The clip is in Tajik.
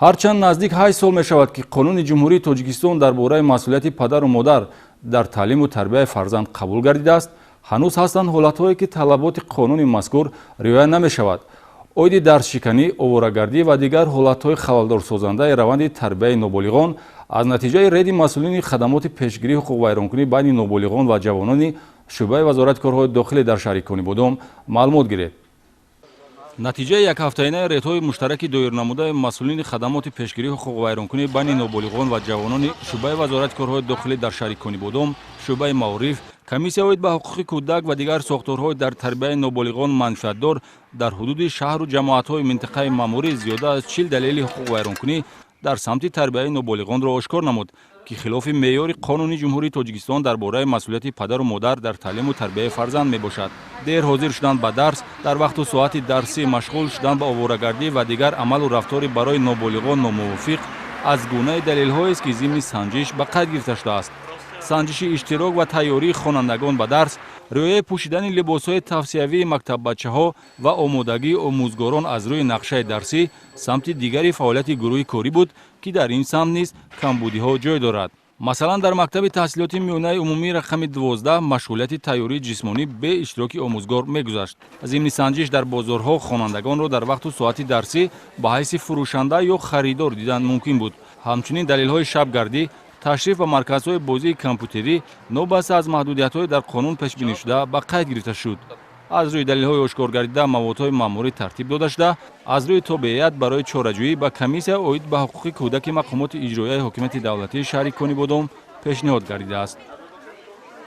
Ҳарчанд наздик 8 сол мешавад, ки Қонуни Ҷумҳурии Тоҷикистон дар бораи масъулияти падару модар дар таълиму тарбияи фарзанд қабул гардидааст, ҳанӯз ҳастанд ҳолатҳое, ки талаботи қонуни мазкур риоя намешавад. Оиди дарсшиканӣ, оворагардӣ ва дигар ҳолатҳои халалдорсозандаи раванди тарбияи ноболиғон аз натиҷаи рейди масъулини хадамоти пешгирии ҳуқуқвайронкунӣ байни ноболиғон ва ҷавонони шӯъбаи Вазорати корҳои дохилӣ дар шаҳри Конибодом маълумот гиред. Натиҷаи якҳафтаинаи рейдҳои муштараки доирнамудаи масъулини хадамоти пешгирии ҳуқуқвайронкунӣ байни ноболиғон ва ҷавонони шӯъбаи Вазорати корҳои дохилӣ дар шаҳри Конибодом, шӯъбаи маориф, комиссия оид ба ҳуқуқи кӯдак ва дигар сохторҳои дар тарбияи ноболиғон манфиатдор дар ҳудуди шаҳру ҷамоатҳои минтақаи маъмурӣ зиёда аз 40 далели ҳуқуқвайронкунӣ дар самти тарбияи ноболиғонро ошкор намуд, ки хилофи меъёри Қонуни Ҷумҳурии Тоҷикистон дар бораи масъулияти падару модар дар таълиму тарбияи фарзанд мебошад. Дер ҳозир шудан ба дарс, дар вақту соати дарсӣ машғул шудан ба оворагардӣ ва дигар амалу рафтори барои ноболиғон номувофиқ аз гунаи далелҳоест, ки зимни санҷиш ба қайд гирифта шудааст. Санҷиши иштирок ва тайёрии хонандагон ба дарс, риояи пӯшидани либосҳои тавсиявии мактаббачаҳо ва омодагии омӯзгорон аз рӯи нақшаи дарсӣ самти дигари фаъолияти гурӯҳи корӣ буд, ки дар ин самт низ камбудиҳо ҷой дорад. Масалан, дар мактаби таҳсилоти миёнаи умумии рақами 12 машғулияти тайёрии ҷисмонӣ бе иштироки омӯзгор мегузашт. Зимни санҷиш дар бозорҳо хонандагонро дар вақту соати дарсӣ ба ҳайси фурӯшанда ё харидор дидан мумкин буд. Ҳамчунин далелҳои шабгардӣ, ташриф ба марказҳои бозии компютерӣ новобаста аз маҳдудиятҳои дар қонун пешбинишуда ба қайд гирифта шуд. Аз рӯи далелҳои ошкоргардида маводҳои маъмурӣ тартиб дода шуда, аз рӯи тобеият барои чораҷӯӣ ба комиссия оид ба ҳуқуқи кӯдаки мақомоти иҷроияи ҳокимияти давлатии шаҳри Конибодом пешниҳод гардидааст.